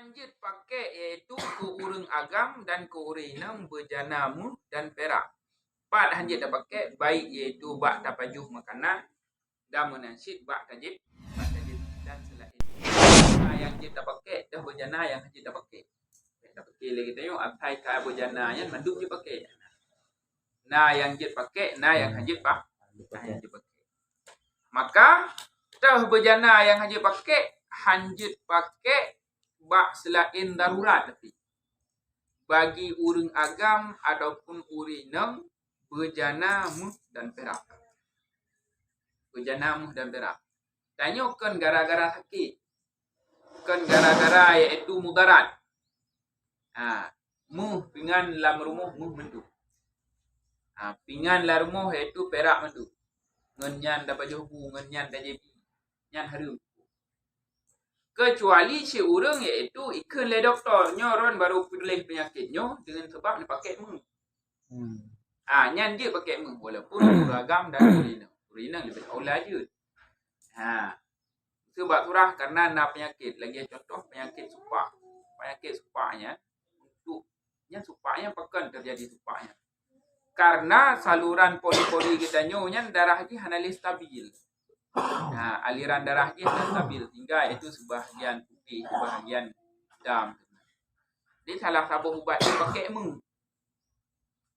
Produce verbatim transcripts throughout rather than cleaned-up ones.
Hanjeuet pakék, yaitu keu ureuëng agam dan keu ureuëng inong beujana méuh dan pirak. Pat hanjeuet tapakék, baik yaitu bak tapajoh makanan, dan meunan cit bak tajieb, bak tajieb dan seulaén. Nah, nyang jeuet tapakék, toh beujana nyang hanjeuet tapakék. Tapakék lé geutanyoe, asai ka beujana nyan mandum jeuet pakék. Na nyang jeuet pakék, na nyang hanjeuet pa-, hanjeuet pakék. Maka, toh beujana nyang hanjeuet pakék, hanjeuet pakék bak seulaén darurat tapi. Bagi ureuëng agam ataupun ureuëng inong beujana méuh dan pirak. Beujana méuh dan pirak. Tanyoe kon gara-gara sakét. Kon gara-gara yaitu mudarat. Ha, méuh pingan lam rumoh méuh mandum. Ha, pingan lam rumoh yaitu pirak mandum. Ngon nyan tapajoh bu, ngon nyan tajieb, nyan hareuem. Keucuali si ureuëng yaitu ikheun lé dokto, nyoe ron barô puléh peunyakét nyoe deungon sabab neupakék méuh. Hmm. Ah, nyan jeuet pakék méuh, walaupun ureuëng agam dan ureuëng inong. Ureuëng inong leubeh aula jeuet. Ha. Sebab surah karena na peunyakét, lagée contoh peunyakét supak. Peunyakét supak nyan untuk nyan supak nyan pakon teujadi supak nyan. Karena saluran pori-pori geutanyoe nyan darah jih hana lé stabil. Ha, aliran darah jih hana stabil, sehingga itu sebahagian putih, sebahagian hitam. Jadi salah saboh ubat jih pakék méuh.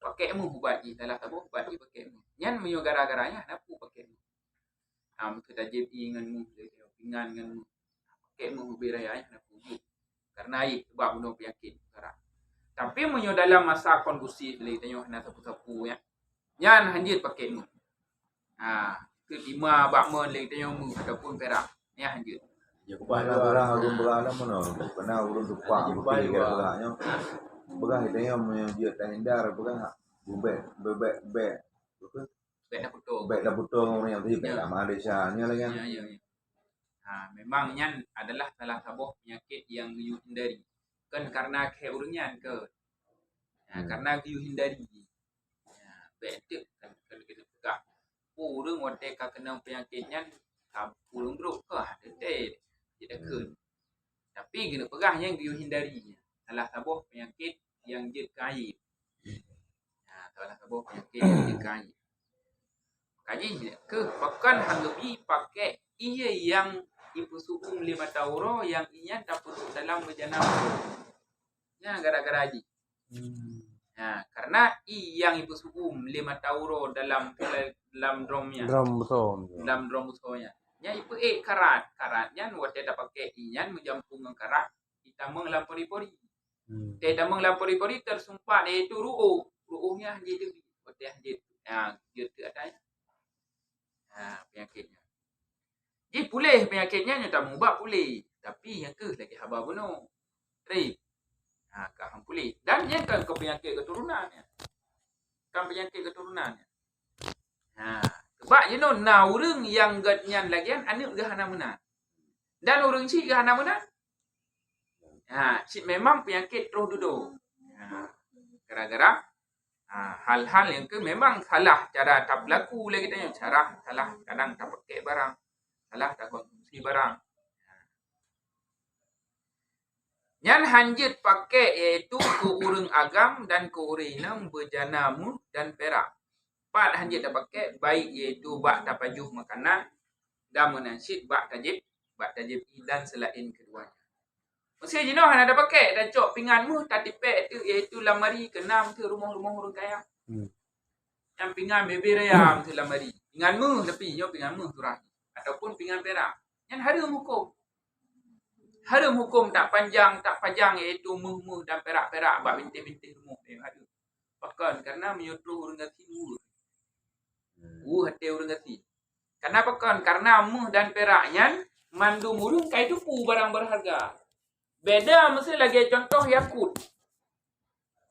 Pakék méuh ubat jih, salah saboh ubat jih pakék méuh. Nyan meunyoe gara-gara nyan hana peue pakék méuh. Ha, meukeue tajieb ié ngon méuh, pingan ngon méuh. Pakék méuh ubé raya nyan hana peue jih. Karena ié sebab bunoe peunyakét. Tapi meunyoe dalam masa kondusif lé tanyoe hana sapeue-sapeue nyan, nyan hanjeuet pakék méuh. Ha, keu dima bak mon lé tanyoe méuh ataupun pirak. Nyan hanjeuet. Ya, kepala beurah, ureuëng beurah lam mana? Kena ureuëng tupak, beurah nyoe. Beurah tanyoe meunyoe jeuet tahindar, beurah bubek, bebek, bek. Bek dah putong. Bek dah putong, ureuëng nyang tadi bek dah Malaysia. Nyan lagée nyan. Ya, ya, ya. Ha, memang nyan adalah salah saboh peunyakét nyang geuyue hindari. Kon karena keu ureuëng nyan ke. Ha, karena geuyue hindari. Ya, bek teuk kan, kan keuneuk peugah. Ureuëng watée ka keunong peunyakét nyan, ka ureuëng brok kah, teuntée. Jadi kheun. Tapi keuneuk peugah nyan geuyue hindari. Salah saboh peunyakét nyang jeuet keu aib. Ha, salah saboh peunyakét nyang jeuet keu aib. Kaji keuh pakon han geubi pakék ié nyang ipeusu'um lé mata uroe nyang inyan tapeuduek dalam beujana uroe. Nyan gara-gara jih. Hmm. Ha, karena ié nyang ipeusu'um lé mata uroe dalam, dalam drom nyan. Drom busoe. Dalam drom busoe nyan. Nyan ipeuék karat. Karat nyan watée tapakék ié nyan meujampong ngon karat, itamong lam pori-pori. Hmm. Watée itamong lam pori-pori teusumpat iaitu ru'uh. Ru'uh nyan hanjeuet teubi. Watée hanjeuet, ha, jeuet teu atai. Ha, peunyakét nyan. Jih puléh peunyakét nyan, nyoe tamubat puléh. Tapi nyang keuh lagée haba bunoe. Treb. Ha, ka han puléh. Dan nyan kan keu peunyakét keuturonan nyan. Kan peunyakét keuturonan nyan. Ha, sebab jinoe na ureuëng nyang gét nyan lagée nyan aneuëk geuh hana meunan. Dan ureuëng chik geuh hana meunan. Ha, cit memang peunyakét troh dudoe. Ha, gara-gara, ha, hal-hal nyang keuh memang salah cara tapeulaku lé geutanyoe, cara salah kadang tapakék barang, salah takonsumsi barang. Nyan hanjeuet pakék, yaitu keu ureuëng agam dan keu ureuëng inong beujana méuh dan pirak. Pat hanjeuet tapakék, baik yaitu bak tapajoh makanan dan meunan cit bak tajieb, bak tajieb ié dan seulaén keudua nyan. Meusé jinoe hana tapakék, tacok pingan méuh tatipék teuk, yaitu lam mari keunam teuk rumoh-rumoh ureuëng kaya. Hmm. Nyang pingan bebe raya teuk lam mari. Pingan méuh tapi nyoe pingan méuh surah. Ataupun pingan pirak. Nyan hareuem huköm. Hareuem huköm tapanjang, tapajang yaitu méuh-méuh dan pirak-pirak bak bintéh-bintéh rumoh. Eh, hareuem. Pakon, karena meunyoe troh ureuëng gasien weueh. Weueh até ureuëng gasien. Karena pakon, karena méuh dan pirak nyan mandum ureuëng ka jiteupeue barang berharga. Beda meusé lagée contoh yakut.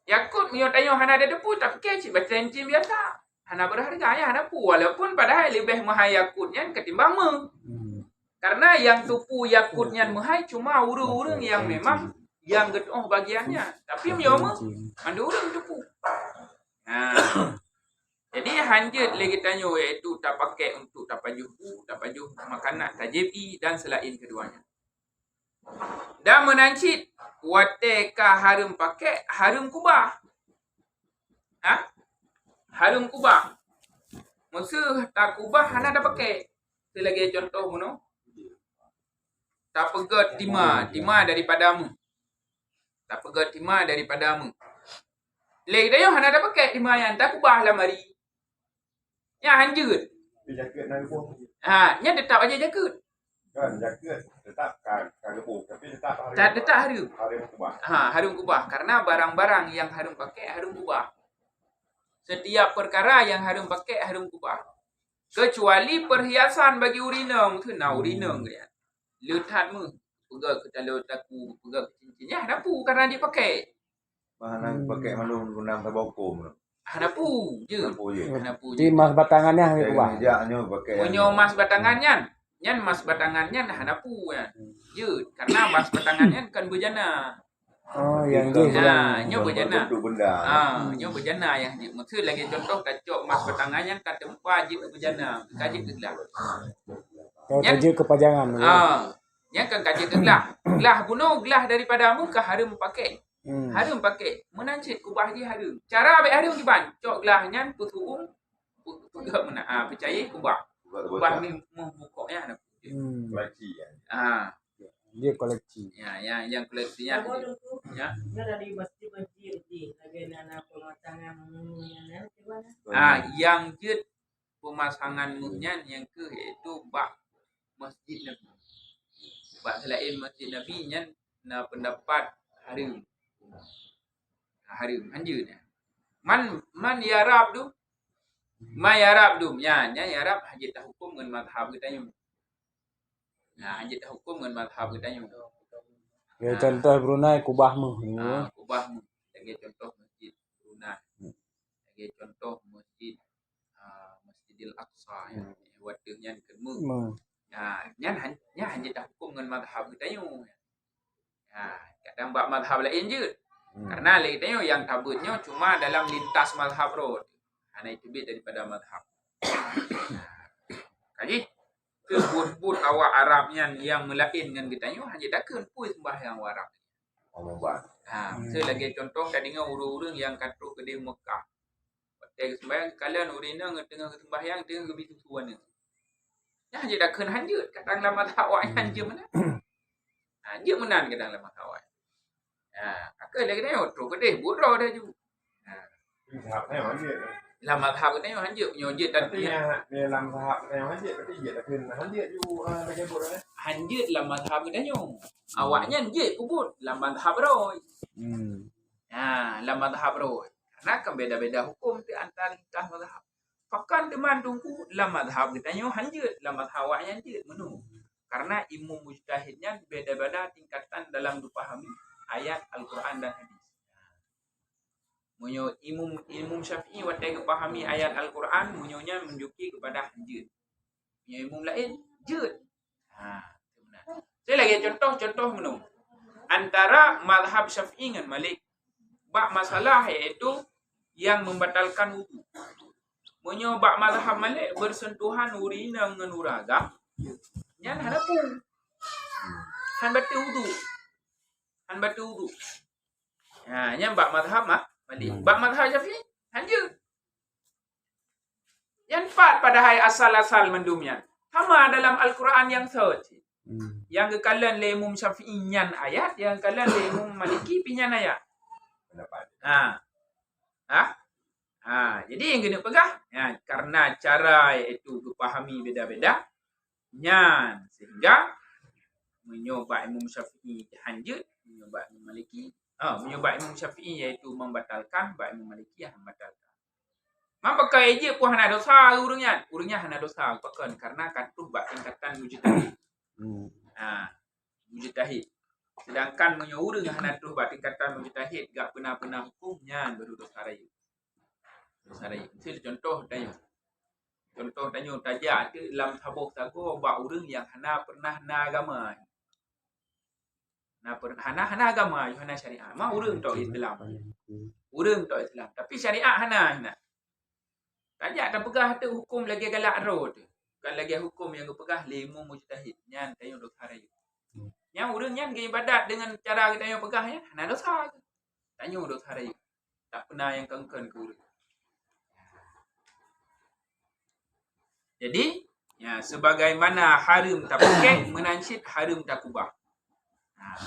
Yakut meunyoe tanyoe hana tateupeue, tapike cit batée cincin biasa. Hana berharga, ya, hana peue. Walaupun padahai leubeh meuhai yakut nyan ketimbang méuh. Hmm. Karena nyang teupeue yakut nyan meuhai cuma ureuëng-ureuëng nyang memang nyang geutu'oh bagian nyan. Tapi meunyoe méuh, mandum ureuëng teupeue. Nah. Jadi, hanjeuet lé geutanyoe, yaitu tapakék untuk tapajoh bu, tapajoh makanan, tajieb ié, dan seulaén keudua nyan. Dan meunan cit, Watée ka hareuem pakék, hareuem kubah. Ha? Hareuem kubah. Meuseuh takubah hana tapakék. Seulagée contoh bunoe. Tapeugét tima, tima daripada meuh. Tapeugét tima daripada meuh. Lé geutanyoe hana tapakék tima nyan, takubah lam ari. Nyan han jeuet. Tapi jakeuet na geuboh. Ha, nyan teutap aja jakeuet. Kan jakeuet teutap ka, ka geuboh, tapi teutap hareuem. Ta-, teutap hareuem. Hareuem kubah. Ha, hareuem kubah. Karena barang-barang nyang hareuem pakék, hareuem kubah. Setiap perkara nyang hareuem pakék, hareuem kubah. Kecuali perhiasan bagi ureueng inong, tu na ureueng inong ya. Le that meuh. Peugah keu taloe taku, peugah keu cincin. Nyan hana peue, karena dipakék. Bah hana Hmm. pakék mandum guna sabab huköm tu. Hana peue je. Hana peue je. Hana peue Ti je. Mas batangan nyan hana Saya kubah. Meunyoe mas batangan nyan, nyan mas batangan nyan hana peue nyan. Jeuet, karena mas batangan nyan kan beujana. Oh, nyang jih. Ha, nyoe beujana. Bentuk benda. Ha, nyoe beujana nyang jeuet. Maksud lagée contoh tacok mas batangan nyan ka teumpa jeuet beujana, ka jeuet keu glah. Oh, nyan ka jeuet keu pajangan. Ha, nyan kan ka jeuet keu glah. Glah bunoe, glah daripada meuh ka hareuem pakék. Hmm. Hareuem pakék. Meunan cit kubah jih hareuem. Cara bék hareuem kiban. Cok glah nyan peusuum, pe-, peugah meunan. Ah, peucayé kubah. Kubah meuh, meuh bukok nyan. Hmm. Koleksi nyan. Ah. Dia koleksi. Ya, ya, yang koleksi nyan. Ya. Nyan dari masjid-masjid jih, lagée na peumasangan meuh nyan, nyan, kiban? Ah, yang jeuet peumasangan meuh nyan nyang keuh, yaitu bak Masjid Nabi. Bak seulaén Masjid Nabi nyan na peundapat hareuem. Hareuem, han jeuet nyan. Man, man i'rab dum? Man i'rab dum? Nyan, nyan i'rab han jeuet tahuköm ngon mazhab geutanyoe. Nah, han jeuet tahuköm ngon mazhab geutanyoe. Ya, nah. Contoh Brunei kubah meuh. Ah, kubah meuh. Lagée contoh Masjid Brunei. Hmm. Lagée contoh Masjid ah, Masjidil Aqsa, ya. Hmm. Watée nyan keu meuh. Meuh. Ha, nyan han-, nyan han jeuet tahuköm ngon mazhab geutanyoe. Ha, kadang bak mazhab laén jeuet. Hmm. Karena lé geutanyoe nyang tabeuet nyoe cuma dalam lintas mazhab rot. Hana teubiet daripada mazhab. Ka jih, keu buet-buet awak Arab nyan nyang meulaén ngon geutanyoe, han jeuet takheun peue seumbahyang awak Arab. Ha, hmm. Miseue lagée contoh ka deungoe ureueng-ureueng nyang ka troh keudeh Mekah. Watée geuseumbahyang, geukalon ureueng inong teungoh geuseumbahyang, teungoh geubi susu aneuk. Nyan jeuet takheun han jeuet, kadang lam mazhab awaknyan jeuet meunan. Ha, jeuet meunan kadang lam mazhab awaknyan. Ha, ka lagée nyoe, troh keudeh, buet droe laju. Ha. Mazhab nyoe han jeuet. Lam mazhab geutanyoe han jeuet, nyoe jeuet tapi tapi ya, ya, lam mazhab geutanyoe han jeuet, tapi jeuet takheun han jeuet ju, ah, lagée buet droe. Han jeuet lam mazhab geutanyoe. Awaknyan jeuet peubuet lam mazhab droe. Hmm. Ha, lam mazhab droe. Karena kan beda-beda huköm di antara lintas mazhab. Pakon teuma Teungku lam mazhab geutanyoe han jeuet, lam mazhab awaknyan jeuet, meunoe. Karena imum mujtahid nyan beda-beda tingkatan dalam geupahami ayat Al-Quran dan hadis. Meunyoe imum, imum Syafi'i watée geupahami ayat Al-Quran, meunyoe nyan meununjuki keupada han jeuet. Meunyoe imum laén, jeuet. Ha, meunan. Saya lagée contoh-contoh meunoe. Antara mazhab Syafi'i ngon Malik bak masalah yaitu yang membatalkan wudu. Meunyoe bak mazhab Malik bersentuhan ureueng inong ngon ureueng agam, nyan hana peue. Han bateue wudu. Han bateue wudu. Ha, nyan bak mazhab Ma-, Malik. Hmm. Bak mazhab Syafi'i, han jeuet. Nyan pat padahai asal-asal mandum nyan. Sama dalam Al-Quran nyang sot. Hmm. Nyang geukalon lé Imam Syafi'i nyan ayat, nyang geukalon lé Imam Maliki pih nyan ayat. Pendapat. Ha. Ha? Ha, jadi nyang keuneuk peugah, ha, karena cara yaitu geupahami beda-beda, nyan sehingga meunyoe bak Imam Syafi'i han jeuet, meunyoe bak Imam Maliki, ha, meunyoe bak Imam Syafi'i yaitu membatalkan, bak Imam Maliki han membatalkan. Man pakon jeuet pun hana dosa ureueng nyan? Ureueng nyan hana dosa, pakon? Karena ka troh bak tingkatan mujtahid. Hmm. Ha, mujtahid. Sedangkan meunyoe ureueng hana troh bak tingkatan mujtahid, gak peuna-peuna huköm, nyan baru dosa rayeuk. Dosa rayeuk. Miseue contoh tanyoe. Contoh tanyoe, tajak teuk lam saboh sagoe bak ureueng nyang hana pernah na agama. Na per-, hana, hana agama, hana syariat. Ma ureueng tok Islam. Ureueng tok Islam. Tapi syariat hana, hana. Tajak tapeugah teuk huköm lagée galak droe teuh. Bukan lagée huköm nyang geupeugah lé imum mujtahid. Nyan tanyoe dosa rayeuk. Nyang ureuëng nyan geuibadat deungon cara geutanyoe peugah nyan, hana dosa. Tanyoe dosa rayeuk. Tak pernah nyang kongkon keu ureuëng. Jadi, ya, sebagaimana hareuem tapakék, meunan cit hareuem takubah. Nah.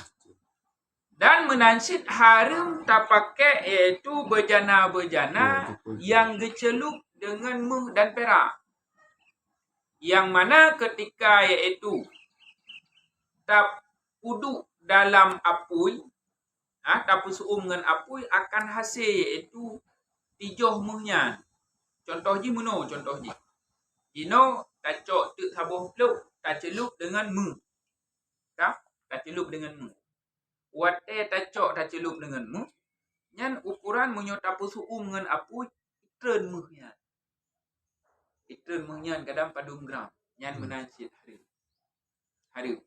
Dan meunan cit hareuem tapakék, yaitu beujana-beujana nyang geuceulup deungon méuh dan pirak. Nyang mana ketika, yaitu tapeuduek dalam apui, ha, tapeuseu'uem ngon apui, akan hase, yaitu tijoh méuh nyan. Contoh jih meunoe, contoh jih. Jinoe tacok teuk saboh plôk, taceulup deungon méuh. Ka? Taceulup deungon méuh. Watée tacok taceulup deungon méuh, nyan ukoran meunyoe tapeuseu'uem ngon apui, itreun méuh nyan. Itreun méuh nyan kadang padum gram. Nyan meunan cit hareuem. Hareuem.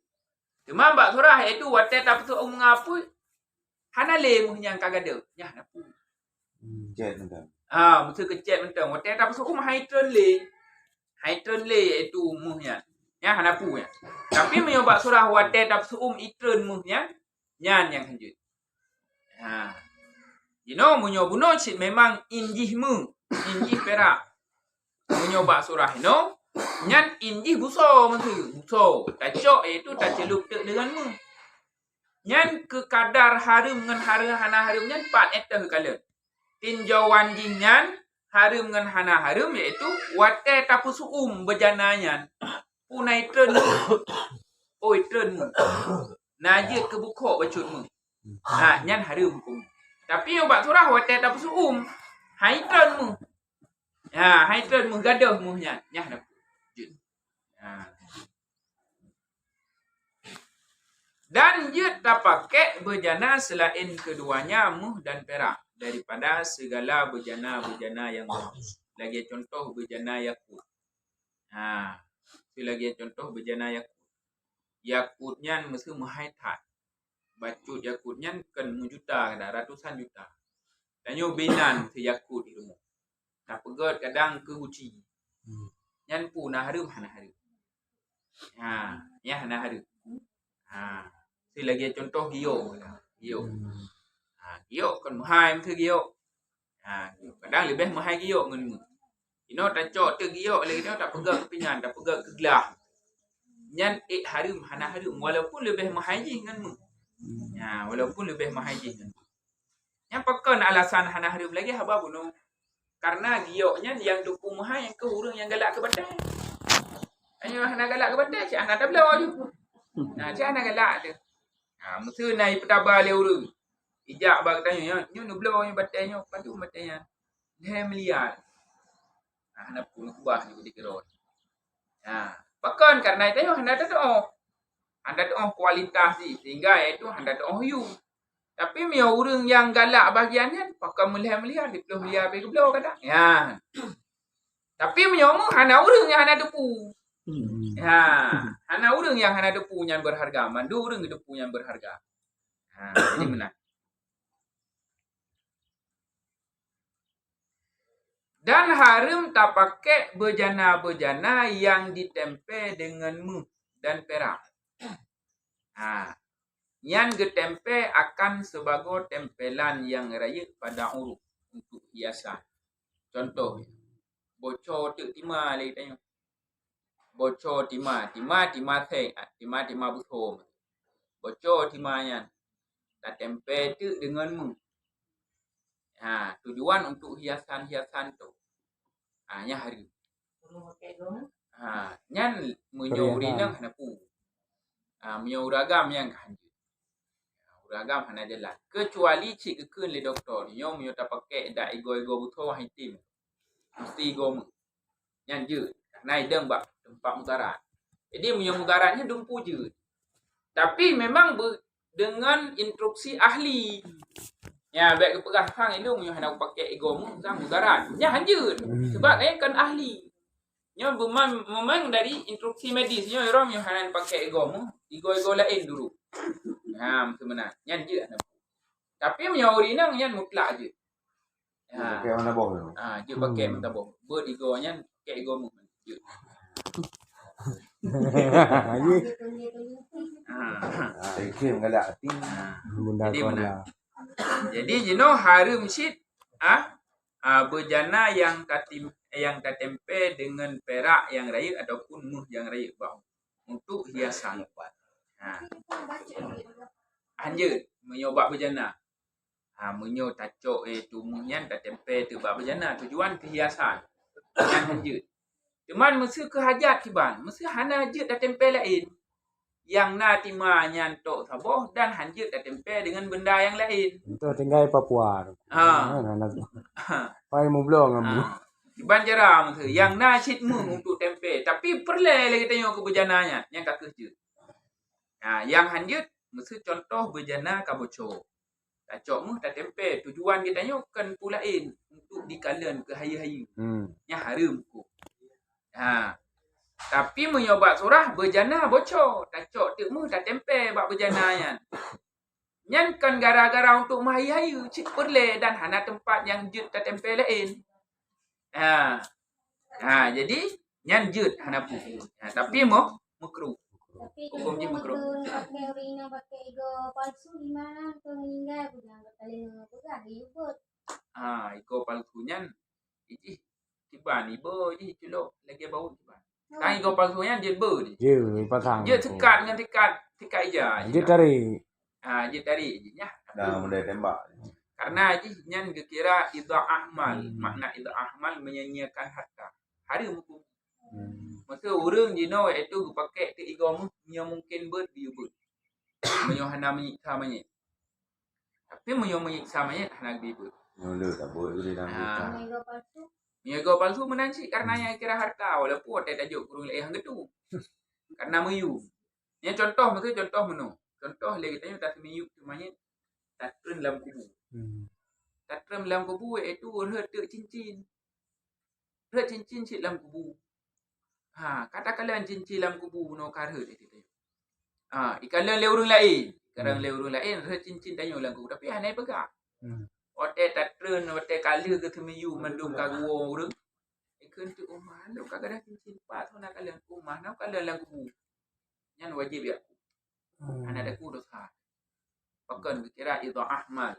Teuma bak surah, yaitu watée tapeuseu'uem ngon apui, hana lé méuh nyan ka gadôh. Nyan hana peue. Hmm, cét mantong. Ha, meusti keu cét mantong. Watée tapeuseu'uem hai treun lé. Hai treun lé, yaitu méuh nyan. Nyan hana peue nyan. Tapi meunyoe bak surah watée tapeuseu'uem itreun méuh nyan, nyan nyang hanjeuet. Ha. Jinoe meunyoe bunoe cit memang in jih méuh, in jih pirak. Meunyoe bak surah inoe, nyan in jih busoe meusti, busoe. Tacok, yaitu taceulup teuk deungon méuh. Nyan keu kadar hareuem ngon hareuem hana hareuem nyan pat éh teuh kalon. Tinjauan jih nyan hareuem ngon hana hareuem, yaitu watée tapeuseu'uem beujana nyan, peue na itreun méuh. Oh, itreun méuh. Na jeuet keu bukhok bacut méuh. Ha, nyan hareuem huköm. Tapi bak surah watée tapeuseu'uem, hai treun méuh. Ha, hai treun méuh, gadôh méuh nyan. Nyan na jeuet. Ha. Dan jeuet tapakék beujana seulaén keuduanya méuh dan pirak daripada segala beujana-beujana nyang bagus. Lagée contoh beujana yakut. Ha, lagée contoh beujana yakut. Yakut nyan meusti meuhai that. Bacut yakut nyan kon meujuta, kadang ratusan juta. Tanyoe binan si yakut di rumoh. Tapeugét kadang keu guci. Hmm. Nyan peue na hareuem, hana hareuem. Ha, nyan hana hareuem. Ha, si lagée contoh giok. Giok. Hmm. Ha, giok kon meuhai meusti giok. Ha, kadang leubeh meuhai giok ngon méuh. Inoe tacok teuk giok lé inoe tapeugét keu pingan, tapeugét keu glah. Nyan ék hareuem, hana hareuem, walaupun leubeh meuhai jih ngon méuh. Hmm. Ha, walaupun leubeh meuhai jih ngon méuh. Nyan pakon alasan hana hareuem lagée haba bunoe? Karena giok nyan nyang teupeu meuhai nyang keu ureuëng nyang galak keu batée. Ayo hana galak keu batée, cit hana tabloe ju. Nah, cit hana galak tu. Ha, meusti na ipeutaba lé ureuëng. Ijak bak geutanyoe, nyoe, nyoe neubloe nyoe batée nyoe, padum batée nyan? Lhée miliar. Ha, hana peue neukubah nyoe di keudroe. Ha, pakon? Karena tanyoe hana tatuoh. Hana tatuoh kualitas jih, sehingga yaitu hana tatuoh yue. Tapi meunyoe ureuëng nyang galak bagian nyan, pakon meulhée miliar, siplôh miliar pih geubloe kadang. Ya. Tapi meunyoe méuh hana ureuëng nyang hana teupeu. Hmm. Ha, hana ureuëng nyang hana teupeu nyan beurharga, mandum ureuëng geuteupeue nyan beurharga. Ha, jadi meunan. Dan hareuem tapakék beujana-beujana nyang ditempé deungon méuh dan pirak. Ha, nyan geutempé akan sibagoe tempelan nyang rayeuk pada uruek untuk hiasan. Contoh, boco teuk tima lé tanyoe. Boco tima, tima, tima seng, ah, tima, tima buso. Boco tima nyan tatempé teuk deungon méuh. Ha, tujuan untuk hiasan-hiasan tu. Ha, nyan hareuem. Ha, nyan meunyoe ureuëng inong hana peue. Ha, meunyoe ureuëng agam nyan ka hanjeuet. Ha, ureuëng agam hana jalan. Kecuali cit geukheun lé dokto, nyoe meunyoe tapakék dak igoe-igoe buso hana item. Meusti igoe méuh. Nyan jeuet. Karena idong bak teumpat mudarat. Jadi meunyoe mudarat nyan dumpu jeuet. Tapi memang be-, dengan instruksi ahli. Ya, bék geupeugah sang ilong nyoe hana pakai igoe méuh sang mudarat. Nyan hanjeuet. Sebab nyan kon ahli. Nyoe memang, memang dari instruksi medis. Nyoe rom nyoe hana pakai igoe méuh, igoe-igoe laén dulu. Ha, meunan. Nyan jeuet hana. Tapi meunyoe ureuëng inong nyan mutlak jeuet. Ha. Pakai meunaboh tu. Ha, jeuet pakai meunaboh. Beuet igoe nyan, pakai igoe méuh. Jeuet. Ye. Ha. Ha. Jadi, meunan. Jadi, jinoe hareuem cit, ah, ah, beujana nyang tatim-, nyang tatempé deungon pirak nyang rayeuk ataupun méuh nyang rayeuk bak, untuk hiasan. Ha. Hanjeuet, meunyoe bak beujana. Ha, meunyoe tacok, eh, tumu nyan tatempé teuk bak beujana, tujuan keu hiasan. Nyan hanjeuet. Cuman meuseu keu hajat kiban, meuseu hana jeuet tatempé laén. Nyang na tima nyan tok saboh dan hanjeuet tatempé deungon benda nyang laén. Contoh tinggai Papua. Ha. Ha, hana. Ha. Pai mubloe ngon mu. Ha. Kiban cara meuseu, nyang na cit méuh untuk tempé, tapi peureulée lé geutanyoe keu beujana nyan, nyang ka kheueh jeuet. Ha, nyang hanjeuet, meuseu contoh beujana ka boco. Tacok méuh tatempé, tujuan geutanyoe kon peue laén, untuk dikalon keu hayeue-hayeue. Hmm. Nyan hareuem huköm. Ha. Tapi meunyoe bak surah beujana boco, tacok teuk méuh tatempé bak beujana nyan. Nyan kon gara-gara untuk meuhayeue-hayeue, cit peureulée dan hana teumpat nyang jeuet tatempé laén. Ha. Ha, jadi nyan jeuet hana peue. Ha, tapi meuh-, meukruh. Tapi huköm jih meukruh. Tapi meukruh pakai ureueng inong pakai igoe palsu, di mana tu meninggal, bukan kata lima peugah, dia ubut. Ha, igoe palsu nyan, ijih kiban, iba jih culok lagée baut kiban. Kan igoe palsu nyan jeuet beu jih. Jeuet pasang. Jeuet sekat ngon sekat, sekat ija. Jeuet tarék. Ha, jeuet tarék jih nyan. Dah mulai tembak. Karena jih nyan geukira idha ahmal. Hmm. Makna idha ahmal, menyia-nyiakan harta. Hareuem huköm. Hmm. Maka ureueng jinoe yaitu geupakék keu igoe méuh, meunyoe mungken beuet, geuyue beuet. Meunyoe hana menyiksa manyét. Tapi meunyoe menyiksa manyét, hana geubri beuet. Nyoe le tabeuet geude dalam berita. Ha. Meunyoe igoe palsu meunan cit, karena nyang kira harta, walaupun watée tajok keu ureueng laén han geutu. Karena meuyuem. Nyan contoh, maksud contoh meunoe. Contoh lé geutanyoe taseumiyueb teuk manyét, tatreun lam kubu. Hmm. Tatreun lam kubu, yaitu rhot teuk cincin. Rhot cincin cit lam kubu. Ha, ka takalon cincin lam kubu bunoe ka rhot, eh, teuh. Ha, ikalon lé ureueng laén. Ikalon lé ureueng laén, rhot cincin tanyoe lam kubu. Tapi hana ipeugah. Hmm. Watée tatreun, watée ka lheueh geuseumiyueb mandum ka geuwoe ureueng. Ikheun teuk uma, lôn ka gadôh cincin pat, hana kalon uma, na kalon lam kubu. Nyan wajéb jak. Hmm. Hana taku dosa. Pakon geukira idha ahmal.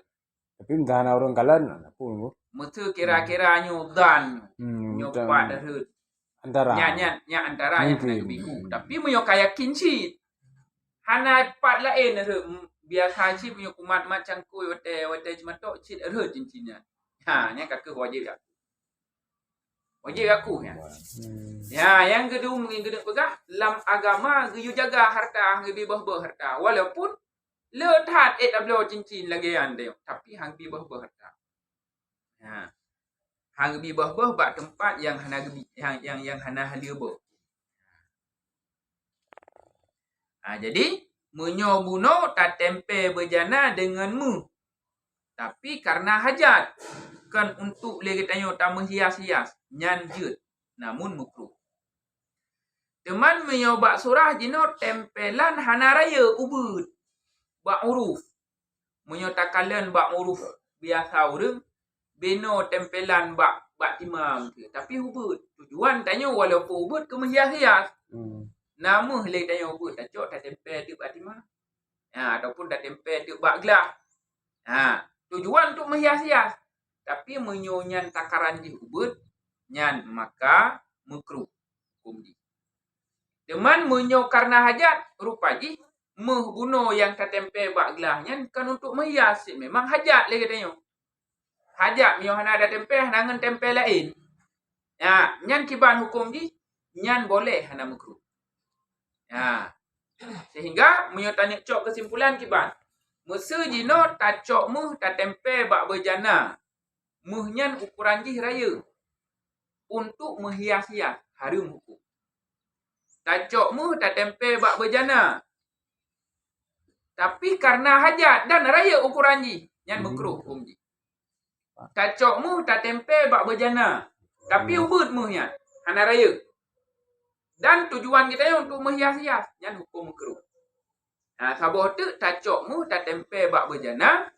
Tapi meunyoe hana ureueng kalon, hana peue. Meuseu kira-kira nyoe dhan. Hmm, nyoe pat rhot. Antara. Nyan, nyan, nyan antara nyang hana geubi ku. Tapi meunyoe ka yakin cit, hana pat laén rhot. Biasa cit meunyoe kumat-mat cangkôi watée, watée jimatok cit rhot cincin nyan. Ha, nyan ka kheueh wajéb jak. Wajéb jak nyan. Hmm. Ya, nyang keudua mungken keuneuk peugah, lam agama geuyue jaga harta, han geubi boh-boh harta. Walaupun le that ék tabloe cincin lagée nyan teuh, tapi han geubi boh-boh harta. Ya. Han geubi boh-boh bak teumpat nyang hana geubi, nyang, nyang, nyang hana haleue boh. Ha, jadi, meunyoe bunoe tatempé beujana deungon méuh, tapi karena hajat, kon untuk lé geutanyoe tameuhias-hias, nyan jeuet, namun meukruh. Teuma meunyoe bak surah jinoe tempelan hana rayeuk ubeuet, bak uruf. Meunyoe takalon bak uruf biasa ureueng, binoe tempelan bak, bak tima meukeue, tapi ubeuet. Tujuan tanyoe walaupun ubeuet keu meuhias-hias. Hmm. Na méuh lé tanyoe ubeuet, tacok tatempé teuk bak tima. Ha, ataupun tatempé teuk bak glah. Ha, tujuan untuk meuhias-hias. Tapi meunyoe nyan takaran jih ubeuet, nyan maka meukruh huköm jih. Teuma meunyoe karena hajat, rupa jih méuh bunoe nyang tatempé bak glah nyan kon untuk meuhias, cit memang hajat lé geutanyoe. Hajat meunyoe hana tatempé, hana ngon tempé laén. Ya, nyan kiban huköm jih, nyan boleh hana meukruh. Ya. Sehingga meunyoe taneuk cok keusimpulan kiban, meuseu jinoe tacok méuh tatempé bak beujana, méuh nyan ukoran jih rayeuk untuk meuhias-hias, hareuem huköm. Tacok méuh tatempé bak beujana, tapi karena hajat dan rayeuk ukoran jih, nyan meukruh huköm jih. Tacok méuh tatempé bak beujana, tapi ubeuet méuh nyan, hana rayeuk. Dan tujuan geutanyoe untuk meuhias-hias, nyan huköm meukruh. Ha, saboh teuk tacok méuh tatempé bak beujana,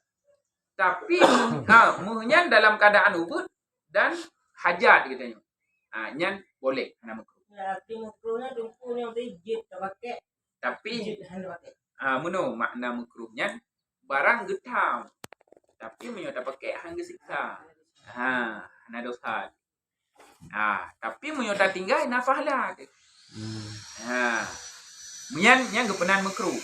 tapi, ha, méuh nyan dalam keuadaan ubeuet dan hajat geutanyoe. Ha, nyan boleh, hana meukruh. Arti makruh nyan teungku nyoe tadi jeuet tapakék, Tapi jeuet hana tapakék. ha, meunoe makna makruh nyan, barang geutham. Tapi meunyoe tapakék han geusiksa. Ha, hana dosa. Ha, tapi meunyoe tatinggai na pahala. Ha. Nyan nyan geupeunan makruh.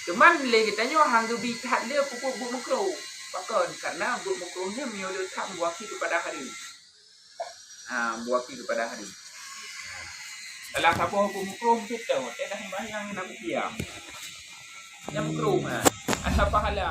Cuman lé geutanyoe han geubi that le peubuet buet makruh. Pakon? Karena buet makruh nyan meunyoe le that meuwakil keupada hareuem. Ha, meuwakil keupada hareuem. Salah saboh buet makruh meusitu, watée dah sembahyang na kupiah. Nyan makruh ha. Asai pahala.